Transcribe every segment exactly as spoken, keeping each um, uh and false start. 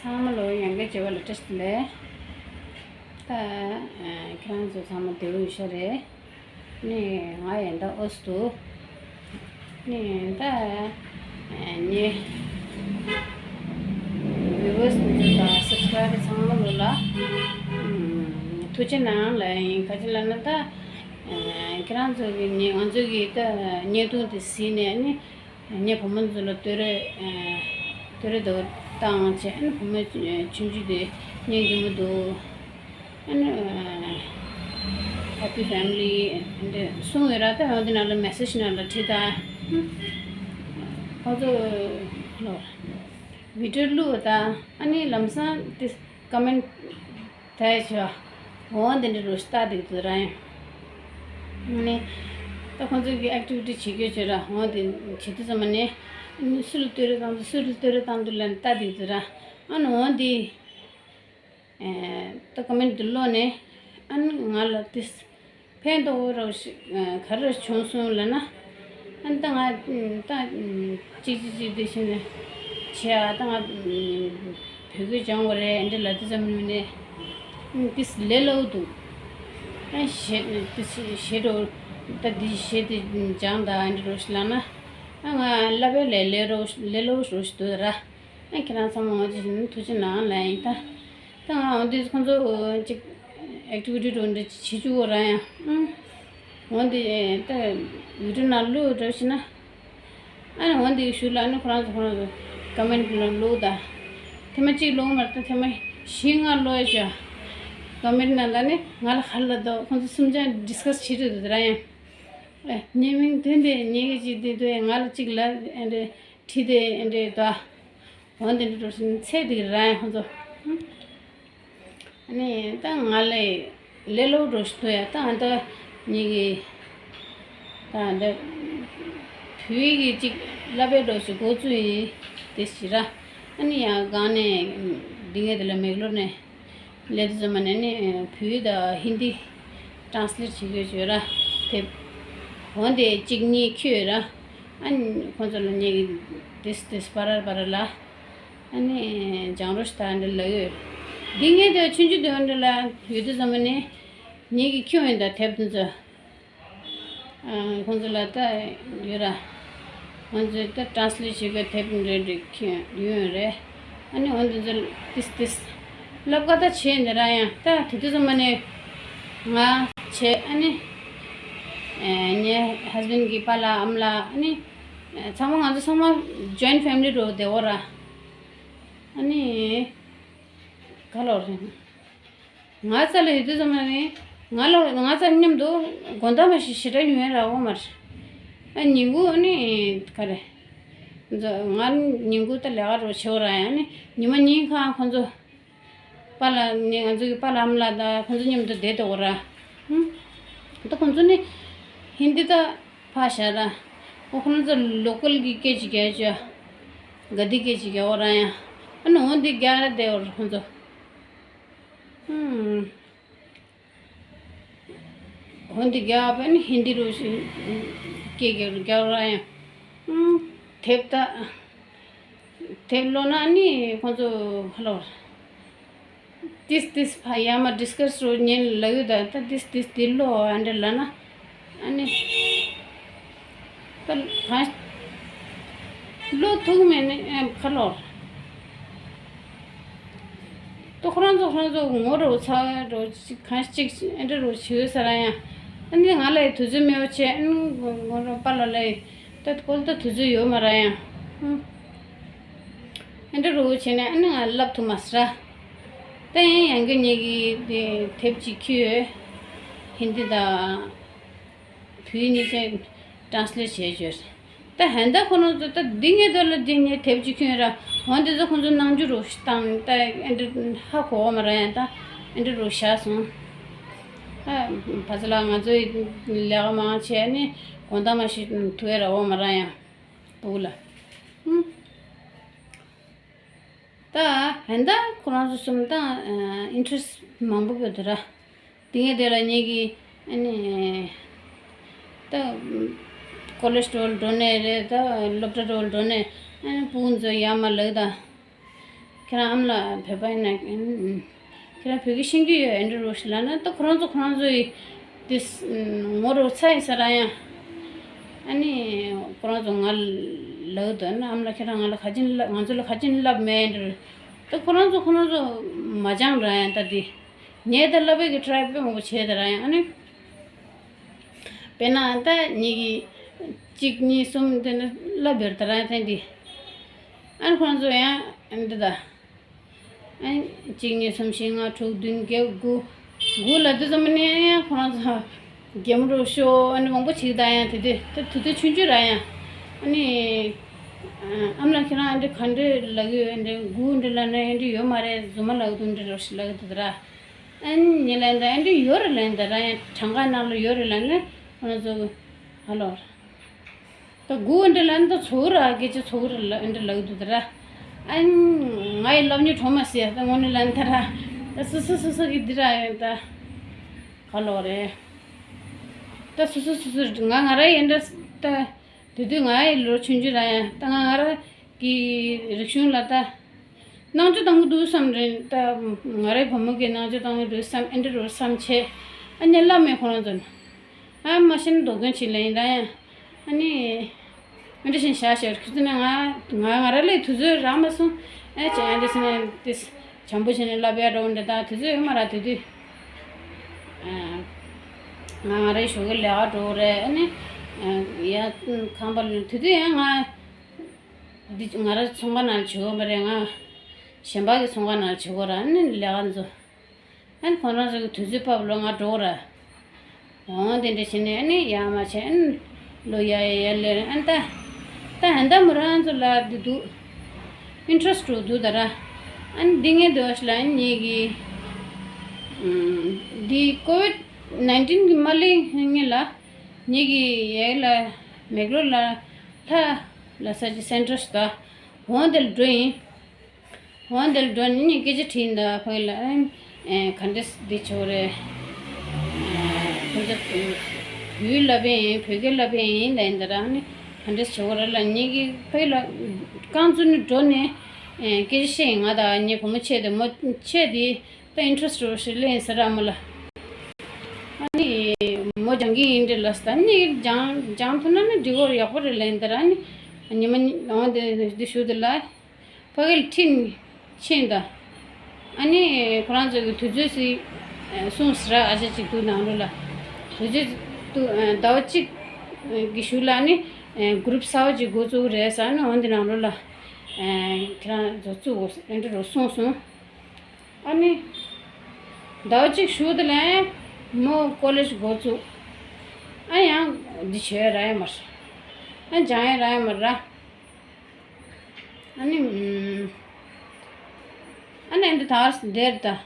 ཚང་མ་ལོ་ཡང་བསྐྱར་མཇལ་བ་ལ་བཀྲ་ཤིས་བདེ་ལེགས། ད་ཁྱེད་རང་ཚོ་ཚང་མ་བདེ་པོ་ཡོད་ཤག་རེད། ནི་ང་ཡང་ད་ཨོ་སི་འདུག་ནི་ད་ནི་བི་ཡུ་ཨར་སི་ཚོ་དང་སབ་སི་ཀ་རའི་བར་ཚང་མ་ལོ་ལ་ཐུགས་རྗེ་གནང་ལབ་ཡིན། ག་ཅི་ལབ་ན་ད་ཁྱེད་རང་ཚོ་གི་ནི་ང་ཚོ་གི་ད་བརྙན་ཐུང་དེ་གཟིགས་ནས་ནི། ངའི་བུ་མོ་ཚོ་ལ་བསྟོད་ར་ཨ་བསྟོད་ར་དེ་བཏང་བྱས། ཨ་ནི་བུ་མོ་ཆུང་ཆུང་དེ་སྙིང་རྗེ་མོ་འདུག་ཨ་ནི་ཨ་Happy Family འདི་གསུངས་ཡོད་ར། ད་འོ་འདི་ནང་ལ་མེ་སེ་ཇི་ནང་ལ་བྲིས་ད། ཁོང་ཚོ་ལོ་བི་ཌི་ཡོ་བླུགས་ད། ཨ་ནི་ལམ་སང་དེ་ཀོ་མེན་ཊི་དེ་བྱས། འོ་འདི་འདྲ་རུ་ལྟ་འདུག་ཚུལ་ར་ཡང་། ནི་ད་ཁོང་ཚོ་གི་ཨེག་ཊི་བི་ཊི་བྱེད་རྒྱུ་བྱེད་ར། འོ་འདི་བྱེད་དུས་ཙམ་པ་ནས་ནི་སུ་ལ་བསྟོད་ར་བཏང་འདུག་སུ་ལ་བསྟོད་ར་བཏང་འདུག་ལབ་ནས་ལྟ་འདུག་ཚུལ་ར། ཨ་ནི་འོ་འདི་ཨེ་ད་ཀོ་མེན་ཊི་འདི་ཀློག་ནས་ཨ་ནི་ང་ལ་ཏིས་ཕན་ཐོགས་རོགས་ཤིག་ག་རེ་བྱུང་སོང་ལབ་ན། ཨ་ནི་ད་ང་ད་གཅིག་གཅིག་གཅིག་དེ་བྱས་ནས་བྱས་ཨ། ད་ང་བོད་སྐད་སྦྱང་དགོས་རེད་འདི་ལབ་དུས་ཙམ་ནས་ཨ་ནི་ཏིས་ལས་སླ་པོ་འདུག་ཨ་ཞེ་ཏིས་ཞེ་དྲག་ད་འདི་ཞེ་དེ་སྦྱང་ད་འདི་རོགས་ཤིག་ལབ་ན། ཨ་ང་བསླབ་པའི་ལས་ལས་རོགས་ལས་སླ་པོ་རོགས་ཤིག་འདུག་ར། ཨ་ཁྱེད་རང་ཚང་མ་ངོ་ཅིག་ནི་ཐུགས་རྗེ་གནང་ལབ་ཡིན་ད། ད་ང་འོ་འདི་ཁོང་ཚོ་ཅིག་ཨེག་ཊི་བི་ཊི་འགྲོ་འདྲ་བྱེད་བཅུག་གོ་ར་ཡང་། ཨང་། འོ་འདི་ད་བི་ཌི་ཡོ་ནང་བླུགས་འགྲོ་ཞིག་ན། ཨ་ནི་འོ་འདི་གཞུག་ལ་ཨ་ནི་ཁོ་རང་ཚོ་ཁོ་རང་ཚོ་ཀོ་མེན་ཊི་ལ་བླུགས་ད། ཐེངས་མ་གཅིག་བླུགས་མ་རེད་ད། ཐེངས་མ་བཞི་ལྔ་བླུགས་ཡ་ཅག་ཀོ་མེན་ཊི་ནང་ལ་ནི་ང་ལ་ཧ་ལ་ད་ཁོང་ཚོ་གསུམ་ཆ་ཌིས་ཀ་སི་བྱེད་འགྲོ་འདུག་ར་ཡང་། ཨེ་ངའི་མིང་དེ་འདྲས་ངའི་གི་ཅིག་དེ་དེ་ང་ལ་གཅིག་ལ་ཨེ་འདྲས་བྲིས་ཏེ་ཨེ་འདྲས་ད། འོ་འདི་འདྲ་འགྲོ་སོང་ཚེ་འདི་ར་ཡང་ཁོང་ཚོ། ཨ་ནི་ད་ང་ལས་ལས་སླ་པོ་འགྲོ་ཞིག་འདུག་ཡ། ད་ཨ་ད་ངེད་ཀྱི་ད་ཨ་ད་བོད་ཡིག་གི་ཅིག་བསླབ་པའི་འགྲོ་ཞིག་འགོ་བཙུགས་ཡིན་དེ་ཞིག་ར། ཨ་ནི་ཡང་སྒང་ནས་འདི་ངས་དེ་ལ་མེག་ལོར་ནས་སླེབས་དུས་ཙམ་པ་ནས་ནི་བོད་ཡིག་དང་ཧིན་དི་ཊ་རན་སི་ལེཊ་བྱེད་དགོས་བྱོས་ར། དེབ་འོ་འདི་གཅིག་གཉིས་ཁྱོད་ར། ཨ་ནི་ཁོང་ཚོ་ལ་ངེད་ཀྱི་དེ་དེ་བར་བར་ལ། ཨ་ནི་སྦྱང་རོགས་ཞེ་དྲག་འདྲ་ལབ་ཡོད། འདི་ངས་དེ་ཆུང་ཆུང་དེ་འདྲ་ལ་ཡོད་དུས་ཙམ་པ་ནས་ངེད་ཀྱིས་ཁྱོད་ཡིན་ད་དེབ་དེ་ཚོ། ཨ་ཁོང་ཚོ་ལ་ལྟ་ཡོད་ར། ཁོང་ཚོས་ལྟ་ཊ་རན་སི་ལེཊ་བྱེད་དགོས་དེབ་འདྲ་འདྲ་ཁྱོད་ཡོད་རེད། ཨ་ནི་འོ་འདི་ཚོ་ཏིས་ཏིས་ལབ་ཀ་ད་བྱས་འདི་ར་ཡང་ད་དེ་དུས་ཙམ་པ་ནས་ང་བྱས། ཨ་ནི་ངའི་ཧས་བྷེན་གྱི་པཱ་ལགས་ཨ་མ་ལགས། ཨ་ནི་ཚང་མ་ང་ཚོ་ཚང་མ་ཇོ་ཡིན་ཊི་ཕེ་མི་ལི་འགྲོ་བསྡད་ཡོད་ར། ཨ་ནི་ག་ལོར་རེད། ང་རྩ་ལ་ཡོད་དུས་ཙམ་ནས་ང་ལ་ང་རྩ་མཉམ་དུ་དགོང་དག་མ་ཞིག་ཞེ་དྲག་ཡོང་ཡ་རག་གོ་མ་རེད། ཨ་ཉིན་གུང་ཨ་ནི་ག་རེ། ང་ཉིན་གུང་ད་ལས་ཀ་རུ་བྱེད་འོ་ར། ཡང་ནི་ཉི་མ་ཉིན་གང་ཁོང་ཚོ་པཱ་ལགས་ནི་ང་ཚོ་གི་པཱ་ལགས་ཨ་མ་ལགས་དང་ཁོང་ཚོ་མཉམ་དུ་བསྡད་འདུག་གོ་ར། ཧུམ། ད་ཁོང་ཚོ་ནི་ཧིན་དི་ད་ཕར་བཞག་ར། ཨོ་ཁོང་ཚོ་ལོ་ཀལ་གི་སྐད་ཅིག་རྒྱག་ཅོ། ག་དི་སྐད་ཅིག་རྒྱག་འོ་ར་ཡང་། ཨ་ནི་འོ་འདི་རྒྱག་ར་བསྡད་འོ་ར་ཁོང་ཚོ། ཧུམ། འོ་འདི་རྒྱག་པ་ནི་ཧིན་དི་རུ་ཞིག་སྐད་རྒྱག་རྒྱག་ར་ཡང་། ཨུམ། དེབ་ད། དེབ་ཀློག་ན་ནི་ཁོང་ཚོ་ཧ་ལོ། ཏིས་ཏིས་ཕ་ཡ་མ་ཌིས་ཀ་སི་རུ་ཉན་ལ་ཡོད་ད། ད་ཏིས་ཏིས་འདི་ཀློག་ཨ་འདྲ་ལབ་ན། ཨ་ནི། ད་གང་། ཀློག་ཐུབ་མེད་ནི་ཨ་ཁ་ལོར། ཏོ་ཁོ་རང་ཚོ་ཁོ་རང་ཚོ་ངོ་རུ་ཚ་རུ་གང་ཅིག་ཨེ་འདྲ་རུ་བྱེད་ས་ར་ཡང་། ཨ་ནི་ང་ལ་དུས་ཚོད་མེད་པ་བྱས། ཨ་ནི་ངོ་རུ་པཱ་ལགས་ལ་ད་ཁོ་ལ་ད་དུས་ཚོད་ཡོད་མ་ར་ཡང་། ཨ་འདྲ་རུ་བྱས་ནས་ཨ་ནི་ང་ལབ་ཐུབ་མ་སོང་ར། ད་ཡིན་ཡང་གི་ངེད་ཀྱི་དེ་དེབ་ཅིག་ཁྱེར་ཡོད། ཧིན་དི་དང་བོད་ཡིག་གཉིས་ཆ་ཊ་རན་སི་ལེཊ་བྱས་བྱས། ད་ཧན་ད་ཁོ་རང་ཚོ་ད་འདི་ངའི་དོན་ལ་འདི་ངའི་དེབ་ཅིག་ཁྱོད་ར་འོ་འདི་ཚོ་ཁོང་ཚོ་ནང་འཇུག་རོགས་ཞིག་བཏང་། ད་ཨེ་འདྲ་ཧ་གོ་བ་མ་ར་ཡང་། ད་ཨེ་འདྲ་རོགས་བཞག་སོང་། ཨ་ཕ་ཚ་ལ་ང་ཚོའི་ལས་ཀ་མང་ཆེ་ནི་དགོང་དག་མ་ཞིག་ཐུག་ཡ་ར་འོ་མ་ར་ཡང་སྤུ་གུ་ལ། ཧུམ། ད་ཧན་ད་ཁོ་རང་ཚོ་གསུམ་ད་ཨིན་ཊི་རེ་སི་མང་པོ་ཡོད་དེ་ར། དེ་ངས་དེ་ལ་ངེད་ཀྱི་ཨ་ནི་ད་ཀོ་ལེཇ་འགྲོ་འགྲོ་ནས་རེད། ད་སློབ་གྲྭ་འགྲོ་འགྲོ་ནས་ཨ་ནི་སྤུན་ཚོ་ཡར་མར་ལབ་ད། ཁྱེད་རང་ཨ་མ་ལགས་བོད་པ་ཡིན་ན། ཁྱེད་རང་བོད་སྐད་ཤེས་ཀྱི་ཡོད་ཨེ་འདྲ་རོ་ཞིག་ལབ་ན། ད་ཁོ་རང་ཚོ་ཁོ་རང་ཚོ་ཡི་དེ་ངོ་རོ་ཚ་ཡི་ས་ར་ཡང་། ཨ་ནི་ཁོ་རང་ཚོ་ང་ལབ་འདུག་ཨ་ནི་ཨ་མ་ལགས་ཁྱེད་རང་ང་ལ་ག་ཅིན་ལབ། ང་ཚོ་ལ་ག་ཅིན་ལབ་མེད་འདྲ། ད་ཁོ་རང་ཚོ་ཁོ་རང་ཚོ་མ་སྦྱང་ར་ཡང་། ད་དེ་ངས་ད་ལབ་པའི་གི་ཊ་རའི་དཔེ་མང་པོ་བྱས་ད་ར་ཡང་། ཨ་ནི་དཔེར་ན་ད་ངེད་ཀྱིས་གཅིག་གཉིས་གསུམ་དེ་འདྲ་ལབ་ཡོད་ད་ར་ཡང་། ཐེངས་འདི་ཨ་ནི་ཁོ་རང་ཚོ་ཡང་ཨ་ནི་འདི་ད། ཨ་གཅིག་གཉིས་གསུམ་བཞི་ལྔ་དྲུག་བདུན་བརྒྱད་དགུ། དགུ་ལབ་དུས་ཙམ་པ་ནས་ཡང་ཁོ་རང་ཚོ་གད་མོ་རུ་ཤོར། ཨ་ནི་མང་པོ་བྱེད་ཀྱི་ད་ཡང་། དེ་དུས་ད་དེ་དུས་ཆུང་ཆུང་ར་ཡང་། ཨ་ནི་ཨ་མ་ལགས་ཁྱེད་རང་ཨ་འདྲ་ག་འདྲ་ལབ་ཀྱི་ཡོད། ཨ་འདྲ་དགུ་འདྲ་ལབ་ན་ཨ་འདྲ་ཡོད་མ་རེད། རྫུན་མ་ལབ་ཀྱི་འདུག་འདྲ་རོ་ཞིག་ལབ་ཀྱི་འདུག་ད་ར། ཨ་ནི་ངས་ལབ་ད་ཨ་འདྲ་ཡོད་རེད་ལབ་ད་ར་ཡང་། གྲངས་ཀ་ནང་ལ་ཡོད་རེད་ལབ་ན་ཁོ་རང་ཚོ་ཧ་ལོ། ད་དགུ་འདྲ་ལབ་ན་ད་ཚོ་ར་སྐད་ཆ་ཚོ་ར་ལ་འདྲ་ལབ་འདུག་ད་ར། ཨ་ནི་ང་ཡི་ལབ་ཉོ་གྲོ་མ་ཟེར་ད་དངོས་གནས་ལབ་ན་ད་ར། ད་སོ་སོ་སོ་སོ་གི་འདི་ར་ཡོད་ད། ག་ལོ་རེད། ད་སོ་སོ་སོ་སོ་ང་ང་ར་ཡིན་འདྲ། ད་དེ་དུས་ང་ཡི་ལོ་ཆུང་ཆུང་ར་ཡང་། ད་ང་ང་ར་གི་རིག་གཞུང་ལ་ད་སྣང་ཆུང་བཏང་གི་འདུག་བསམ་རེད། ད་ང་རའི་བུ་མོ་གི་སྣང་ཆུང་བཏང་གི་འདུག་བསམ། ཨེ་འདྲ་རོ་བསམ་བྱས། ཨ་ནི་བླ་མས་ཁོ་རང་ཚོ་ཨ་མ་ཤེས་ན་དོ་དགོན་ཆེད་ལ་ཡིན་ད་ཡང་། ཨ་ནི་ཨེ་འདྲ་བཞིན་བཞག་བཞག་ཁྱོད་ཚོ་ནས་ང་ང་ང་ར་ལས་དུས་ཚོད་རག་མ་སོང་། ཨེ་ཅེ་ཨེ་འདྲ་བྱས་ནས་དེ་བྱམས་པོ་བྱས་ནས་ལབ་ཡ་འགྲོ་འདྲ་ད་དུས་ཚོད་ཡོད་མ་རག་དེ་དུས། ཨ་ང་ང་རའི་ཞོགས་ཀས་ལས་ཀ་འགྲོ་རེད། ཨ་ནི་ཡ་ཁང་པ་ལ་དེ་དུས་ཡང་ང་འདི་ང་ར་ཚོང་ཁང་ནང་ལ་བྱེད་དགོས་མ་རེད། ང་གཞན་པ་གི་ཚོང་ཁང་ནང་ལ་བྱེད་དགོས་ར། ཨ་ནི་ལས་ཀ་འཛོ། ཨ་ནི་ཁོང་རང་ཚོ་གི་དུས་ཚོད་བབས་ལོ་ང་འགྲོ་ར། འོང་དེ་འདྲ་བྱས་ནས་ཨ་ནི་ཡར་མར་བྱས། ཨ་ནི་ལོ་ཡར་ཡར་ཡར་ལེན། ཨ་ནི་ད་ད་ཧན་ད་མོ་རང་ཚོ་ལ་འདི་འདུག་ཨིན་ཊི་རེ་སི་ཊི་འདུག་ད་ར། ཨ་ནི་འདི་ངས་འདི་བ་ཞིག་ལ་ཨ་ནི་ངེད་ཀྱི་འདི་ཀོ་ཝིཌ་ནའིན་ཊིན་གི་མ་སླེབས་སྔོན་ལ་ངེད་ཀྱི་ཡར་ལ་མེག་ལོར་ལ་ལྷ་ལ་ས་ཅི་སེན་ཊར་ཞིག་ད་འོང་དེ་ལ་འགྲོ་ཡིན། འོ་འདིར་འགྲོ་ནས་སྐད་ཆ་དྲིས་འདུག་ཕ་གི་ལ། ཨེ་ག་འདྲས་འདི་བྱེད་དགོས་རེད། ཁོ་ཚོ་བོད་ལབ་ཡིན། བོད་སྐད་ལབ་ཡིན་ལབ་ཡིན་ད་ར། ནི་ག་འདྲས་བྱེད་དགོས་རེད་ལབ། ངེད་ཀྱིས་ཕ་གི་ལ་རྐང་བཙུགས་ནས་འགྲོ་ནས་ཨེ་སྐད་ཆ་བཤད་ཡིན། ང་དང་ངའི་བུ་མོ་ཆེ་དེ་མོ་ཆེ་དེ་ད་ཨིན་ཊི་རེ་སི་ཊི་རོ་ཞིག་སླེབས་ཡིན་ཟེར་ར་མོ་ལ། ཨ་ནི་མོ་སྦྱང་གི་ཡིན་འདྲ་ལབ་སོང་། ད་ནི་སྦྱང་སྦྱང་ཐུབ་ན་ནི་འགྲིག་གི་རེད། ཡག་པོ་རེད་ལབ་ཡིན་ད་ར། ནི་ཉི་མ་ནི་འོ་འདི་འདི་ཞུ་དེ་ལ། ཕ་གི་ལ་ཁྲིད་ཕྱིན་ད། ཨ་ནི་ཁོ་རང་ཚོ་གི་དུས་ཚོད་ཅིག་གསུངས་ཟེར་ར། ཨ་ཅག་ཅིག་འདུག་ནང་ལོགས་ལ། དུས་ཚོད་དུ་ཟླ་བ་གཅིག་གི་གཞུག་ལ་ནི་གུ་རུབ་གསར་པ་ཅིག་འགོ་བཙུགས་རེད་ཟེར། ཨ་ནི་འོ་འདི་ནང་ལོགས་ལ་ཁྱེད་རང་ཚོ་བཙུགས་དགོས་ཨེ་འདྲ་རུ་གསུངས་སོང་། ཨ་ནི་ཟླ་བ་གཅིག་གཞུག་དེ་ལ་མོ་ཀོ་ལེཇ་འགོ་བཙུགས། ཨ་ཡང་འདི་བྱས་ར་ཡ་མ་རེད། ཨ་སྦྱང་ཡ་ར་ཡ་མ་རེད། ཨ་ནི་ཨ་ནི་འདི་ད་བར་བསྡད་ད།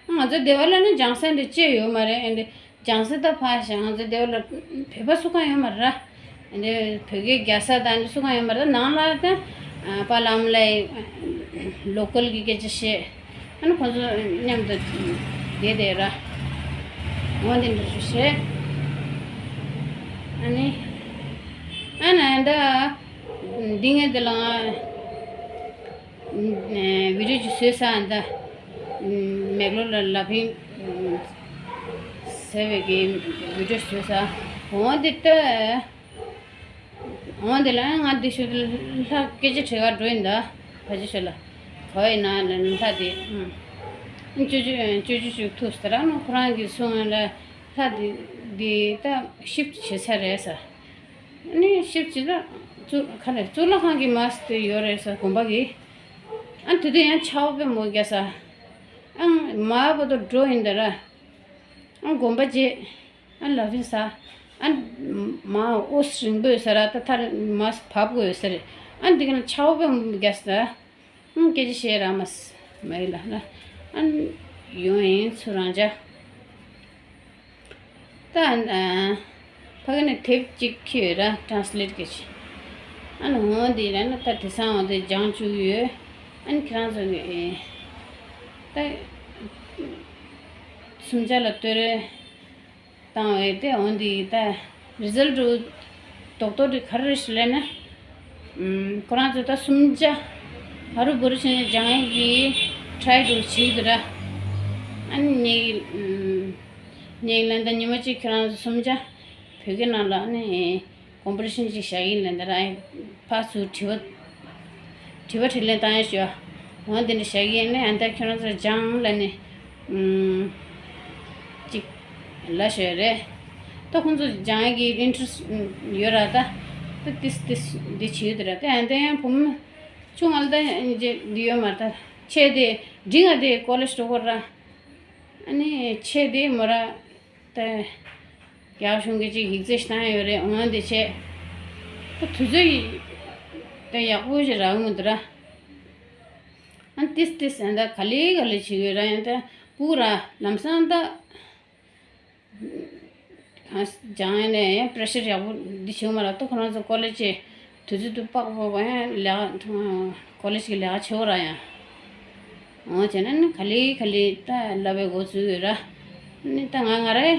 ང་ཚོ་སྡེ་བ་ལ་ནི་སྦྱང་ས་འདི་ཅི་ཡོད་མ་རེད། ཨ་འདི་སྦྱང་ས་ད་ཕ་ཞང་ང་ཚོ་སྡེ་བ་ལ་བོད་པ་སུ་གང་ཡོད་མ་རེད། ཨ་འདི་བོད་སྐད་རྒྱག་ས་ད་འདི་སུ་གང་ཡོད་མ་རེད། ནང་ལ་ད་པཱ་ལགས་ཨ་མ་ལགས་ལོ་ཀལ་གྱི་སྐད་ཆ་བཤད། ཨ་ནི་ཁོ་ཚོ་མཉམ་དུ་བསྡད་བསྡད་ར། འོ་འདི་འདྲ་ཞིག་བཤད། ཨ་ནི་ཨ་ནི་ད་འདི་ངས་འདི་ལ་ང་བི་ཌིའོ་ཅིག་བཟོས་ས་འདི་མེག་ལོར་ལ་ལ་ཕིང་ཟེར་བའི་གི་བི་ཌིའོ་བཟོས་ས། འོ་འདི་ལྟ། འོ་འདི་ལ་ང་འདི་ཤོད་ལྷ་སྐད་ཆ་དྲི་ག་འགྲོ་ཡིན་ད། ཕ་ཆེ་ཤོད་ལ་ག་བ་ཡིན་ན་ལ་ལྷ་དེ་ཅོ་ཅོ་ཅོ་ཅོ་ཅིག་ཐུག་ཟེར་ར། ནོ་ཁོ་རང་གིས་གསུངས་ལ་ལྷ་དེ་དེ་ད་ཤིབ་བྱེད་ས་རེད་ཟེར། ནི་ཤིབ་བྱེད་ད་གཙུག་ག་ལེ་གཙུག་ལག་ཁང་གི་མ་ཟེར་དེ་ཡོད་རེད་ཟེར་དགོན་པ་གི། ཨ་དེ་དུས་ཡང་ཆའོ་པེ་མོ་རྒྱ་ས། ཨང་མ་བོ་དོ་འགྲོ་ཡིན་ད་ར། ཨ་དགོན་པ་རྗེས། ཨ་ལ་ཕིན་ས། ཨ་མ་ཨོ་སི་རིང་པོ་ཡོད་ས་ར། ད་ཐར་མ་བབ་དགོས་ཡོད་ས་རེད། ཨ་འདི་ག་ན་ཆའོ་པེ་མོ་རྒྱ་ས། ཨ་སྐད་ཆ་བཤད་ར་མ་ས་མ་ཡིན་ལ་ལ། ཨ་ཡོང་ཡིན་ཚུར་རང་ཅག་ད་ཨ་ཕ་གི་ནས་དེབ་ཅིག་ཁྱེར་ཡོད་ར། ཊ་རན་སི་ལེཊ་གི་ཅིག་ཨ་ནི་འོང་དེ་ར་ན་ད་དེ་སང་འོང་དེ་སྦྱང་བཅུག་ཡོད། ཨ་ནི་ཁྱེད་རང་ཚོ་གི་ད་སུམ་ཆ་ལ་ལྟོས་རེ་བཏང་བས་དེ་འོང་དེ་ད་རི་ཛལ་ཊི་རྡོག་རྡོག་དེ་ག་རེ་རེད་ཞིག་ལབ་ན། ཨམ་ཁོ་རང་ཚོ་ད་སུམ་ཆ་ ཧ་རུ་བུ་རུ་ཆེན་སྦྱང་ཡས་ཀྱི་ཊ་རའི་འདྲ་བོ་བྱེད་ཀྱི་འདུག་ར། ཨ་ནི་ངས་ངས་ལན་ད་ཉི་མ་གཅིག་ཁྱེད་རང་ཚོ་གསུམ་ཆ་བོད་སྐད་ནང་ལ་ཨ་ནི་ཀོམ་པོ་ཟི་ཤན་ཅིག་བཞག་གི་ཡིན་ལབ་ནས་ར། ཕར་ཚུར་དྲི་བ་དྲི་བ་དྲིས་ལན་བཏང་ཡ་ཞུ་བ། འོ་དེ་འདྲ་བཞག་གི་ཡིན་ནས། ཨ་ནི་ད་ཁྱོད་རང་ཚོ་སྦྱང་ལབ་ནས་ཨུམ་ཅིག་ལབ་ཞུ་ཡ་རེད། ད་ཁོང་ཚོ་སྦྱང་ཡ་གི་ཨིན་ཊི་རེ་སི་ཡོད་ར། ད་ད་ཏིས་ཏིས་འདི་བྱེད་ཀྱི་འདུག་ར། ད་ཨ་ནི་ད་ཡང་བུ་མོ་ཆུང་ང་ལ་ད་འདི་ཡོད་མ་རེད། ད་ཆེ་དེ་འབྲིང་ང་དེ་ཀོ་ལེཇ་འགྲོ་དགོས་ར། ཨ་ནི་ཆེ་དེ་མོ་ར། ད་རྒྱ་གཞུང་གིས་ཅིག་ཡིག་ཚད་ཞིག་བཏང་ཡོད་རེད། འོ་དེ་བྱས། ད་དུས་ཚོད་ཡི་ད་ཡག་པོ་ཞིག་རག་གི་མི་འདུག་ར། ཨ་ཏིས་ཏིས་ཨ་ད་ག་ལེ་ག་ལེ་བྱེད་ཀྱི་ཡོད་ར། ཡང་ད་སྤུ་གུ་ར་ལམ་སང་ད་ཨ་སྦྱང་ཡས་ནས་ཡང་པི་རེ་ཤར་ཡག་པོ་འདི་བྱེད་མ་ར། ད་ཁོ་རང་ཚོ་ཀོ་ལེཇ་ཆེ་དུས་ཚོད་དུ་དཔག་པ་ཡང་ལས་ཀ་ཀོ་ལེཇ་གི་ལས་ཀ་བྱེད་དགོས་ར་ཡང་། འོ་བྱས་ན་ནི་ག་ལེ་ག་ལེ་ད་བསླབ་པའི་འགོ་ཚུགས་ཡོད་ར། ནི་ད་ང་ང་རའི་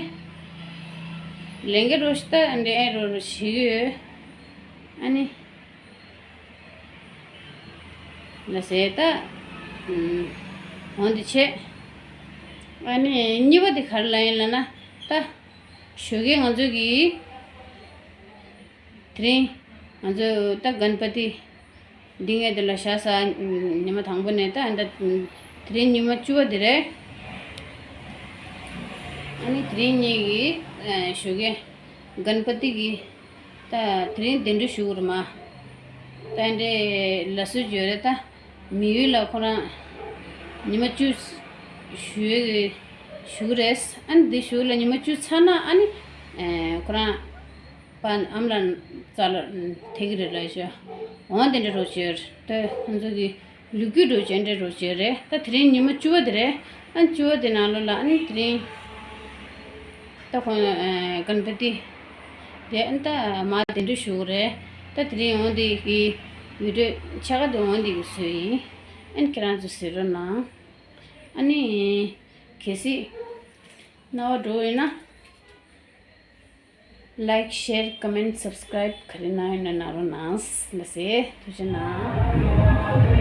ལས་འགན་རོ་ཞིག་ད་འདི་ཨེ་རོ་རོ་བྱེད་ཀྱི་ཡོད། ཨ་ནི་ལ་ཟེར་ད། འོ་འདི་བྱས། ཨ་ནི་གཉིས་པ་དེ་ག་རེ་ལབ་ཡིན་ལབ་ན། ད་ཞོགས་ཀས་ང་ཚོ་གི་དེ་རིང་ང་ཚོ་ད་གན་པ་ཏི་འདི་ངས་དེ་ལ་བཞག་ས། ཉི་མ་དང་པོ་ནས་ད་ད་དེ་རིང་ཉི་མ་བཅུ་པ་དེ་རེད། ཨ་ནི་དེ་རིང་ངེད་ཀྱི་ཞོགས་ཀས་གན་པ་ཏི་གི་ད་དེ་རིང་གདན་འདྲེན་ཞུ་དགོས་རེད་མ། ད་འདྲེ་ལ་སུ་བརྗོད་རེད། ད་མི་ཡུལ་ལ་ཁོ་རང་ཉི་མ་བཅུ་ཞུ་ཡས་ཞུ་གི་རེད། ཨ་ནི་འདི་ཞུ་ལ་ཉི་མ་བཅུ་ཚར་ན་ཨ་ནི་ཁོ་རང་པ་ཨམ་ལ་རྩ་ལ་ཐེག་གི་རེད་ལབ་ཤག་འོ་དེ་འདྲ་རོགས་བྱོས། ད་ཁོང་ཚོ་གི་ལོ་རྒྱུས་འདྲ་བོ་བྱས་འདྲ་རོགས་བྱོས་རེད། ད་དེ་རིང་ཉི་མ་བཅུ་པ་དེ་རེད། ཨ་བཅུ་པ་དེ་ནང་ལོགས་ལ་ཨ་ནི་དེ་རིང་ད་ཁོང་གན་པ་ཏི་དེ་ཨ་ནི་ད་མ་དེ་འདྲ་ཞུ་གི་རེད། ད་དེ་རིང་འོ་དེ་གི་བི་ཌི་ཡོ་ཆ་ག་དེ་འོ་དེ་གི་བཟོས་ཡིན། ཨ་ནི་ཁྱེད་རང་ཚོ་གཟིགས་རོགས་གནང་། ཨ་ནི་གལ་སྲིད་རྣ་བ་འགྲོ་ཡོད་ན། Like, share, comment, subscribe ག་རེ་གནང་ཡོད་ན་གནང་རོགས་གནང་། ལགས་སེ། ཐུགས་རྗེ་གནང་།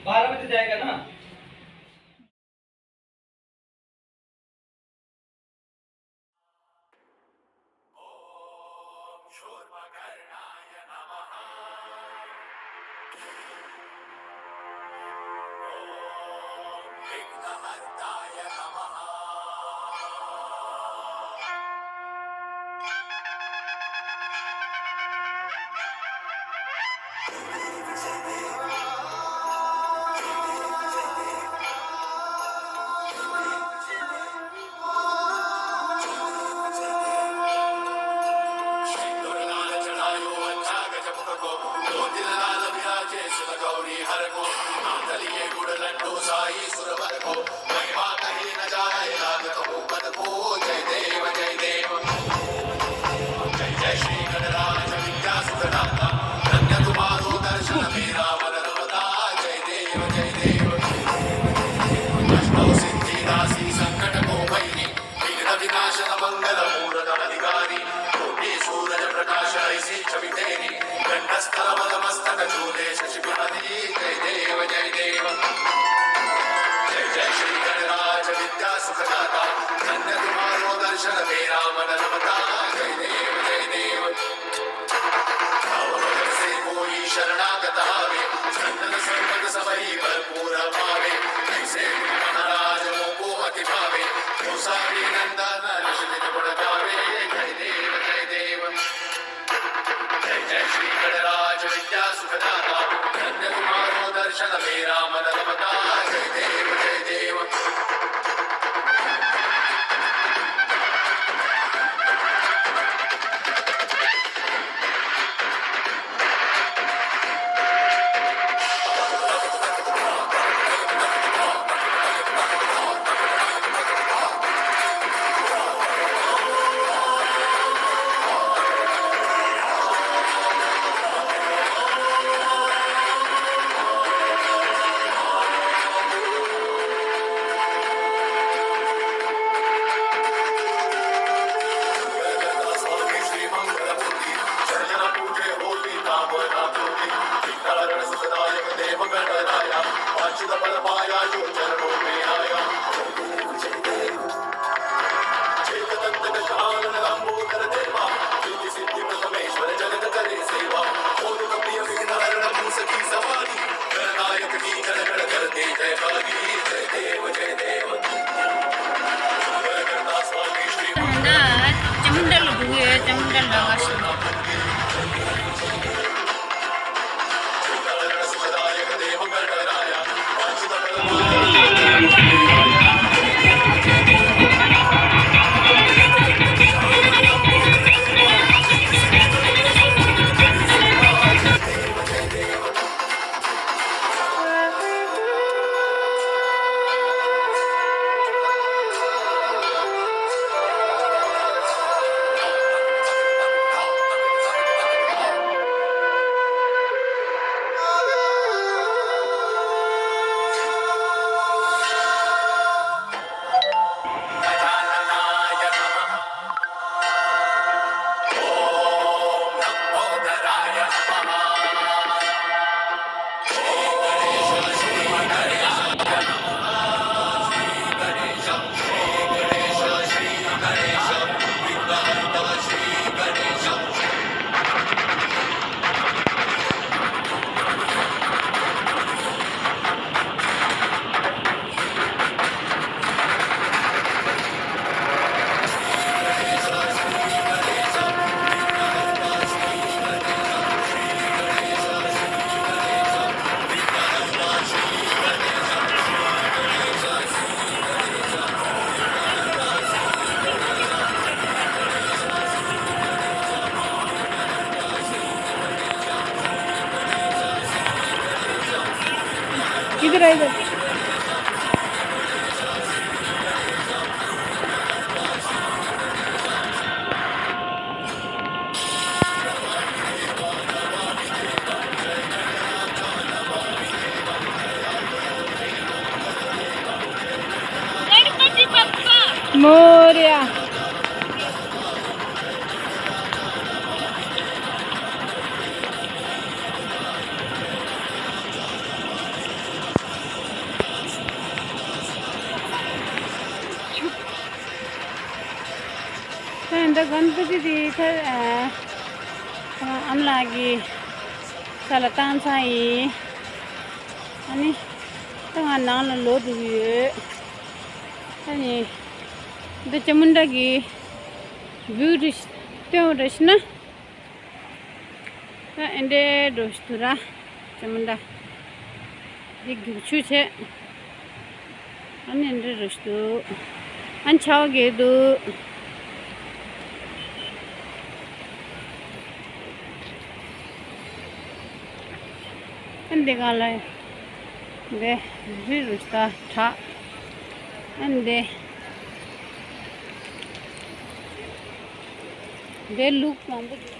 बारह बजे जाएगा ना। दासी संकट को भयनी, विघ्न विनाशन मंगल मूरत अधिकारी, कोटि सूरज प्रकाश ऐसी छवि तेरी, गंडस्थल मद मस्तक झूले शशि प्यारी। जय देव जय देव, जय जय श्री गणराज विद्या सुखदाता, धन्य तुम्हारो दर्शन मेरा मन रमता। जय देव जय देव। भाव भजन से कोई शरणागत आवे, संतन संपद सब ही भरपूर पावे। ऐसे गुण महाराज मोको अति भावे, जो सारी नंदन रस निज गुण गावे। जय देव जय देव, जय जय श्री गणराज विद्या सुखदाता, धन्य तुम्हारो दर्शन मेरा मन रमता। जय देव जय देव। ད་ལྟ་ཅ་མུན་དྲ་ལ་འགྲོ་གི་ཡོད། ཅ་མུན་དྲ་ལ་འགྲོ་གི་ཡོད། इधर आ, इधर। गणपति बप्पा मोरया। ད་ཡིན་ད་གན་པ་ཅི་དེ་ཐ་ཨ་ཨམ་ལགས་ཀྱི་ས་ལ་བཏང་ཚར་ཡིན། ཨ་ནི་ད་ང་ནང་ལ་ལོག་འགྲོ་གི་ཡོད། ཨ་ནི་འདི་ཅ་མུན་དྲ་གི་བིའུ་དེ་སྟོན་ར་ཤི་ན། ད་ཨེ་འདྲའི་འགྲོ་ཤི་ཐུ་ར་ཅ་མུན་དྲ། འདི་རྒྱུག་ཆུ་བྱས། ཨ་ནི་འདི་རུ་ཞིག་འདུག་ཨ་ནི་ཆར་པ་རྒྱག་འདུག་ཨ་ནི་འདི་ག་ལ་འདི་རི་རུ་ཞིག་ད་དྲག་ཨ་ནི་འདི་འདི་ལུག་མང་པོ་འདུག་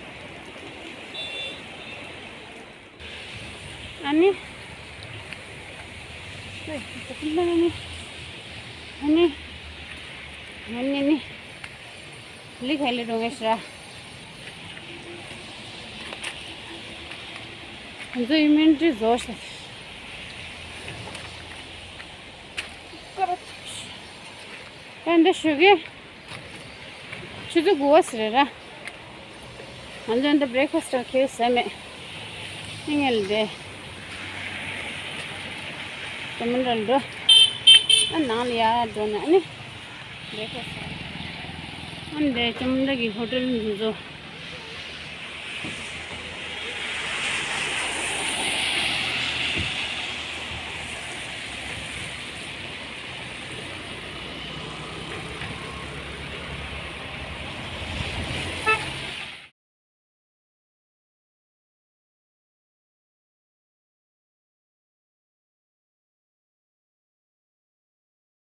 ཨ་ནི། ཨེ། ད་ནི། ཨ་ནི། ཨ་ནི་ནི། ལི་ཁ་ལི་རུང་ངེ་ཤི་ར། ང་ཚོ་ཡི་མིན་ཏི་བཟོ་ཤ། ཀ་འདི་ཞུ་གི། ཆུ་ཚོད་དགུ་པ་ཟེར་ར། ང་ཚོ་འདི་བྷི་རེག་ཕ་སི་ཁེ་ཟས་མེད། ཨི་ངལ་དེ། ཅ་མི་འདྲ་འགྲོ། ཨ་ནང་ལ་ཡར་འགྲོ་ན་ཨ་ནི། བྷི་རེག་ཕ་སི། ཨ་འདི་ཅ་མི་འདྲ་གི་ཧོ་ཊེལ་འདི་ཚོ།